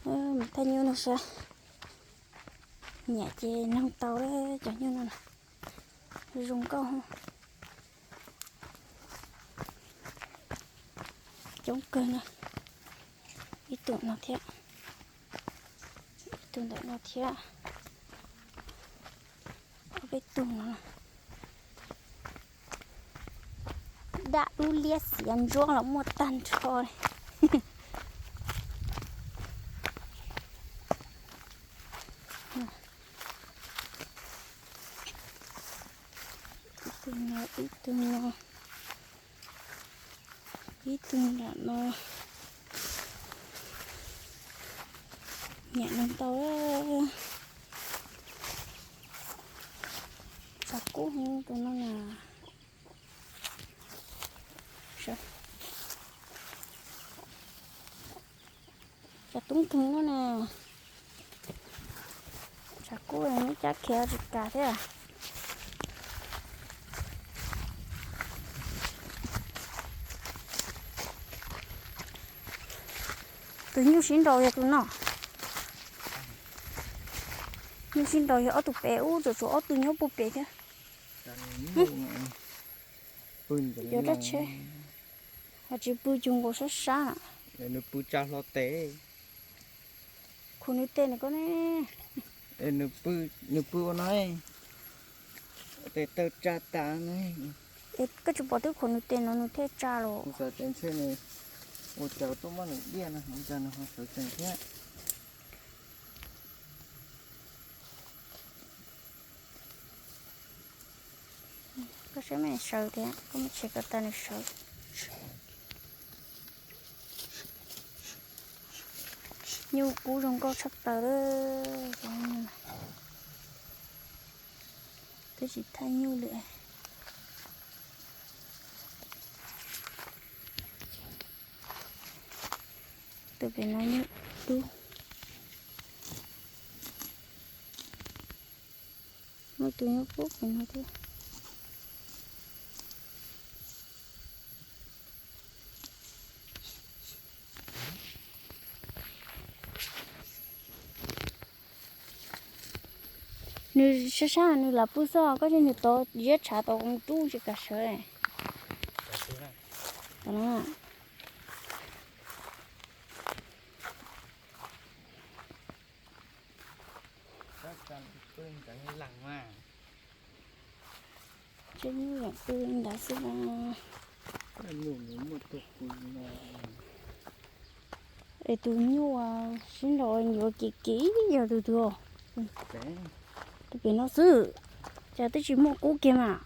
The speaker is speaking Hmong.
Thaj nyuj no saib, nyiam ces nug tau cov nyuj no, zoo nkauj. Coob kawg no, ib tug no thiab, ib tug ntawm no thiab, ob peb tug no. Dab dub liab xiav ntsuab los muaj tag nrho li. Ib tug no, ib tug no, ib tug nram no. Nyiam no ntau. Tshav kub heev tus no na. Tshav tub nkeeg no na. Tshav kub neb cab khiav tsis kam thiab. Tus nyuj sib nraus yog tus no. Nyuj sib nraus yog ob tug pem ub, tsuas tshuav ob tug nyob puag pem thiab. Yuav dab tsheb, ho tsis pw cuag nkaus sab sab. Nws pw tsa hlo tes. Khuv nws tes nws ko ne. Nws pw ua no, tes taw tsa tas ne. Koj tsis pom twb khuv nws tes no nws thiaj tsa los. Kuv xav tias ntshe nws ua cas tuaj muab nws diaj no, ua cas nws ho sawv tsees thiab. Koj saib mas sawv thiab, koj muab tshem kom tas nws sawv. Nyuj kub zoo nkauj tshaj plaws li. Twb tsis thaj nyuj li. Tus pem no nyuj dub. Muaj tus nyuj kub pem no thiab. Nws sab sab nws lam pw xwb, koj sim nws tod ziab tshav tod mus rub tsis kam sawv. Tseem nyuj yeej pw li ntawd xwb na. Es tus nyuj sib nraus yuav kim kim yog tus twg? Tus pem no xwb, cas twb tsis muaj kub kiag mas.